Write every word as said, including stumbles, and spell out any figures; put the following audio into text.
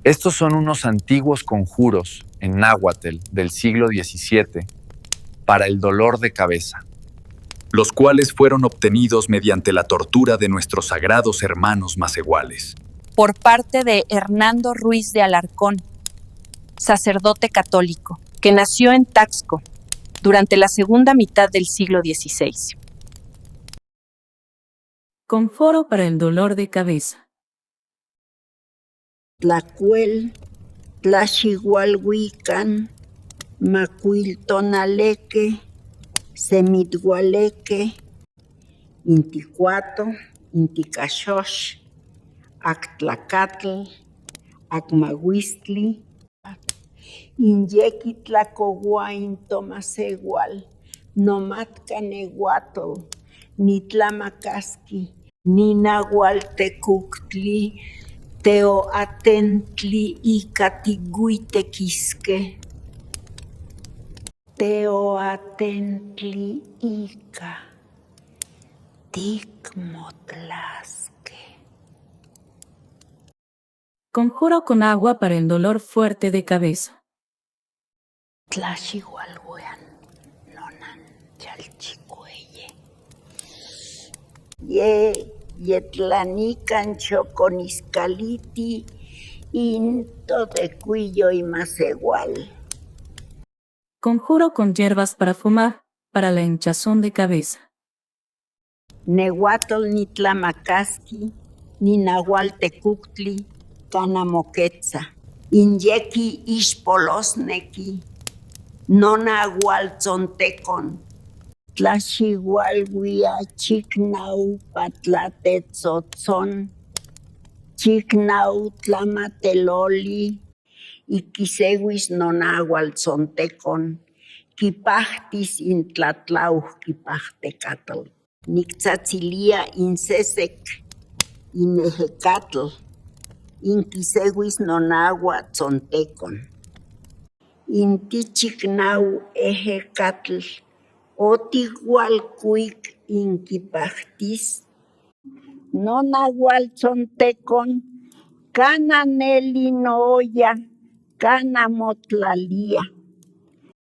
Estos son unos antiguos conjuros en náhuatl del siglo diecisiete para el dolor de cabeza, los cuales fueron obtenidos mediante la tortura de nuestros sagrados hermanos maseguales. Por parte de Hernando Ruiz de Alarcón, sacerdote católico, que nació en Taxco durante la segunda mitad del siglo dieciséis. Conjuro para el dolor de cabeza. Tlakuel, tlaxiualuikan, makuiltonaleke, semitgualeke, intikuato, intikaxox, aktlakatl, akmauistli, Inyeki tlakoua in tomaseual, nomatkaneuatl, nitlamakaski, ninaualtekuktli, teoatentli ika tiguitekiske. Teoatentli ika tikmotlaske. Conjuro con agua para el dolor fuerte de cabeza. Tlaxiualuian nonan chalchikueye. Ye, yetlanikan chokoniskaliti into de kuiyo imaseual. Conjuro con hierbas para fumar, para la hinchazón de cabeza. Neuatl nitlamakaski, ninaualtekuktli, kana moketsa. Inyeki ixpolosneki, nonaualtsontekon. Tlaxiualuia chiknau patlatetsotsón, chiknau tlamateloli, ikiseuis nonaualtsontekon, kipajtis in tlatlauk kipajtekatl. Niktsatsilia in sesek, in ejekatl, inkiseuis nonaualtsontekon. Inti chiknau ejekatl, otikualkuik inkipajtis. Nonaualtsontekon, kana neli nooya, kana motlalia.